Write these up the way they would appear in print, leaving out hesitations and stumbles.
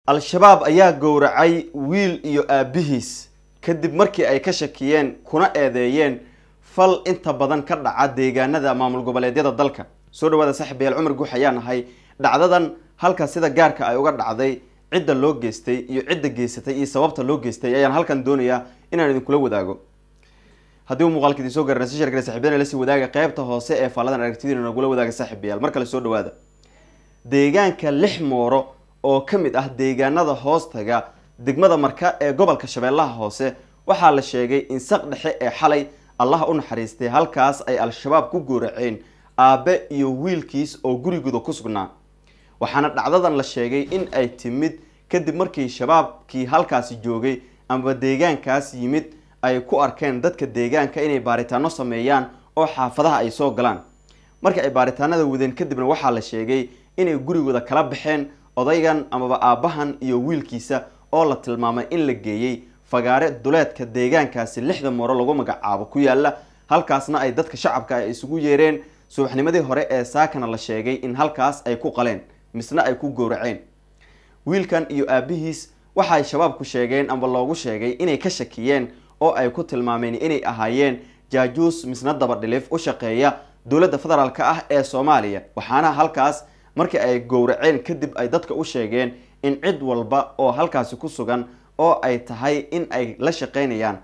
Al-Shabaab ayaa gowracay wiil iyo aabihiis kadib markii ay ka shakiyeen kuna eedeeyeen fal inta badan ka dhaca deegaanada maamul goboleedyada dalka. Soo dhawaada saaxiibayaal, Cumar Guux ayaa nahay. Dhacdadan halka sida gaarka ay uga dhacday, cidda loo geystay iyo cidda geysatay iyo sababta loo geystay ayaan halkan doonayaa inaan idinkula wadaago. Haddii uu muuqaalka idin soo gaarna, si share garee saaxiibadana, la sii wadaaga qaybta hoose ee faalladan aragtidiina nagula wadaaga saaxiibayaal. Mar kale soo dhawaada. Deegaanka Lix Mooro oo ka mid ah deegaanada hoostaga degmada Marka ee gobolka Shabeellaha Hoose waxaa la sheegay in saq dhexe ee xalay, Allah u naxariistay, halkaas ay Al-Shabaab ku gooraceen aabe iyo wiilkiis oo gurigooda ku sugnaa. Waxaana dhacdadan la sheegay in ay timid kadib markii shabaabkii halkaasi joogay amaba deegaankaas yimid ay ku arkeen dadka deegaanka inay baaritaano sameeyaan oo xaafadaha ay soo galaan. Markii ay baaritaanada wadeen kadibna waxaa la sheegay inay gurigooda kala baxeen odaygan amaba aabbahan iyo wiilkiisa oo la tilmaamay in la geeyey fagaare duleedka deegaankaasi Lixda Mooro lagu magacaabo ku yaala, halkaasna ay dadka shacabka ay isugu yeereen. Subaxnimadii hore ee saakana la sheegay in halkaas ay ku qaleen misna ay ku gowraceen wiilkan iyo aabihiis. Waxay shabaabku sheegeen amba loogu sheegay inay ka shakiyeen oo ay ku tilmaameen inay ahaayeen jaajuus misna dabadhilif u shaqeeya dowladda federaalka ah ee Soomaaliya. Waxaana halkaas markii ay gowraceen kadib ay dadka u sheegeen in cid walba oo halkaasi ku sugan oo ay tahay in ay la shaqeynayaan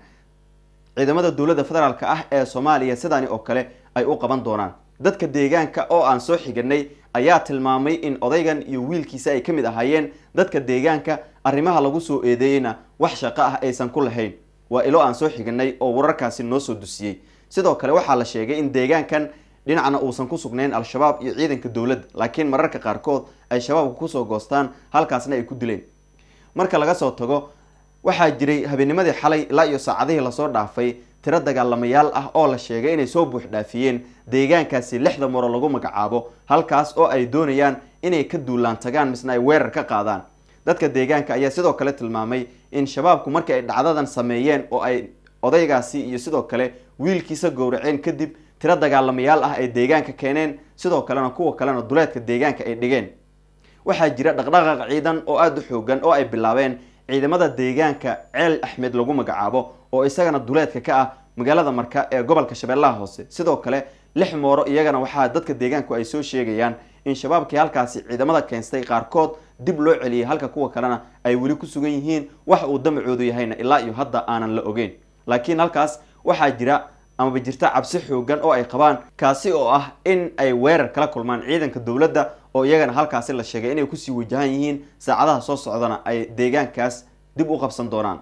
ciidamada dowladda federaalka ah ee Soomaaliya sidaani oo kale ay u qaban doonaan. Dadka deegaanka oo aan soo xiganay ayaa tilmaamay in odaygan iyo wiilkiisa ay ka mid ahaayeen dadka deegaanka, arrimaha lagu soo eedeeyeyna wax shaqo ah aysan ku lahayn. Waa ilo aan soo xiganay oo wararkaasi noo soo dusiyey. Sidoo kale waxaa la sheegay in deegaankan dhinacna uusan ku sugnayn Al-Shabaab iyo ciidanka dowladda, laakiin mararka qaarkood ay shabaabku kusoo goostaan, halkaasna ay ku dileen. Marka laga soo tago, waxaa jiray habeennimadii xalay ilaa iyo saacadihii lasoo dhaafay tiro dagaalamayaal ah oo la sheegay inay soo buux dhaafiyeen deegaankaasi Lixda Moro lagu magacaabo, halkaas oo ay doonayaan inay ka duulaan tagaan misna ay weerar ka qaadaan. Dadka deegaanka ayaa sidoo kale tilmaamay in shabaabku markii ay dhacdadan sameeyeen oo ay odaygaasi iyo sidoo kale wiilkiisa gowraceen kadib tiro dagaalamayaal ah ay deegaanka keeneen, sidoo kalena kuwa kalena duleedka deegaanka ay dhigeen. Waxaa jira dhaqdhaqaaq ciidan oo aada u xoogan oo ay bilaabeen ciidamada deegaanka Ceel Axmed lagu magacaabo oo isagana duleedka ka ah magaalada Marka ee gobolka Shabeellaha Hoose. Sidoo kale Lix Mooro iyagana waxaa dadka deegaanku ay soo sheegayaan in shabaabkii halkaasi ciidamada keensatay qaarkood dib loo celiyey, halka kuwa kalena ay weli ku sugan yihiin. Wax uu damacoodu yahayna ilaa iyo hadda aanan la ogeyn, laakiin halkaas waxaa jira amaba jirta cabsi xoogan oo ay qabaan, kaasi oo ah in ay weerar kala kulmaan ciidanka dowladda oo iyagana halkaasi la sheegay inay kusii wajahan yihiin, saacadaha soo socdana ay deegaankaas dib u qabsan doonaan.